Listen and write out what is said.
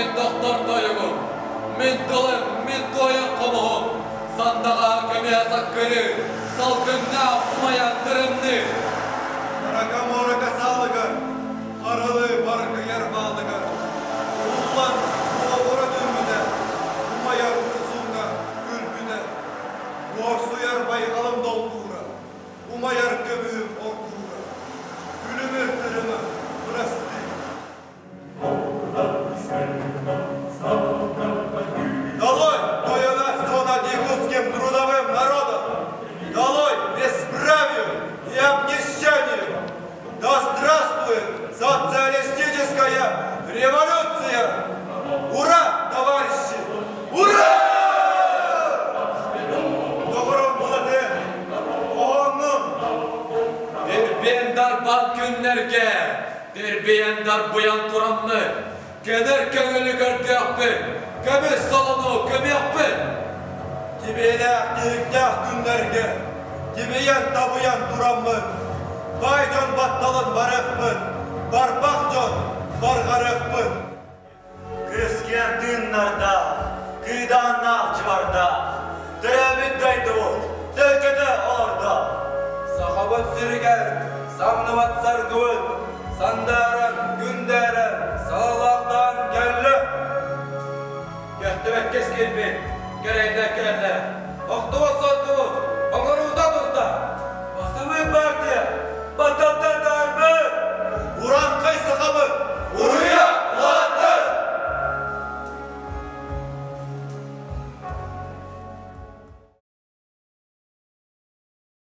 Мин тохтор тойугум, мин тылым, мин туойар хомуһум, сандаҕа көмүһэ саккырыы, салгыҥҥа умайан тырымныы. Рака-муорака саалыгар, харалы баргыйар баалыгар, ууллан уоҕура түммүтэ, умайар урсуҥҥа күлбүтэ, уорсуйар байҕалым долгуура, умайар көмүһүм оргуура, күлүмүр тырыма бырастыы. Долой тойонство над якутским трудовым народом! Долой бесправию и обнищанию! Да здравствует социалистическая революция! Ура, товарищи! Ура! Доҕорум Булаты, хоһооҥҥун! Дирбиэн дарбан күннэргэ, дирбиэн дарбыйан тураммыт, кэнэр көҥүлү көрдүөхпүт, көмүс солону көмүөхпүт. Тибиэлээх тиһиктээх күннэргэ тибийэн-табыйан тураммыт, баай дьон батталын барыахпыт, барбах дьон барҕарыахпыт. Күскэр тыыннардаах, кыыдааннаах дьыбардаах, төрөөбүт дойдубут төлкөтө олордо. Сахабыт сиригэр самныбат саргыбыт, сандааран, күндээрэн, салалаахтаан кэллэ. Кэхтибэккэ кэлбит, кэрэйдэ кэллэ. Охтубут соргубут.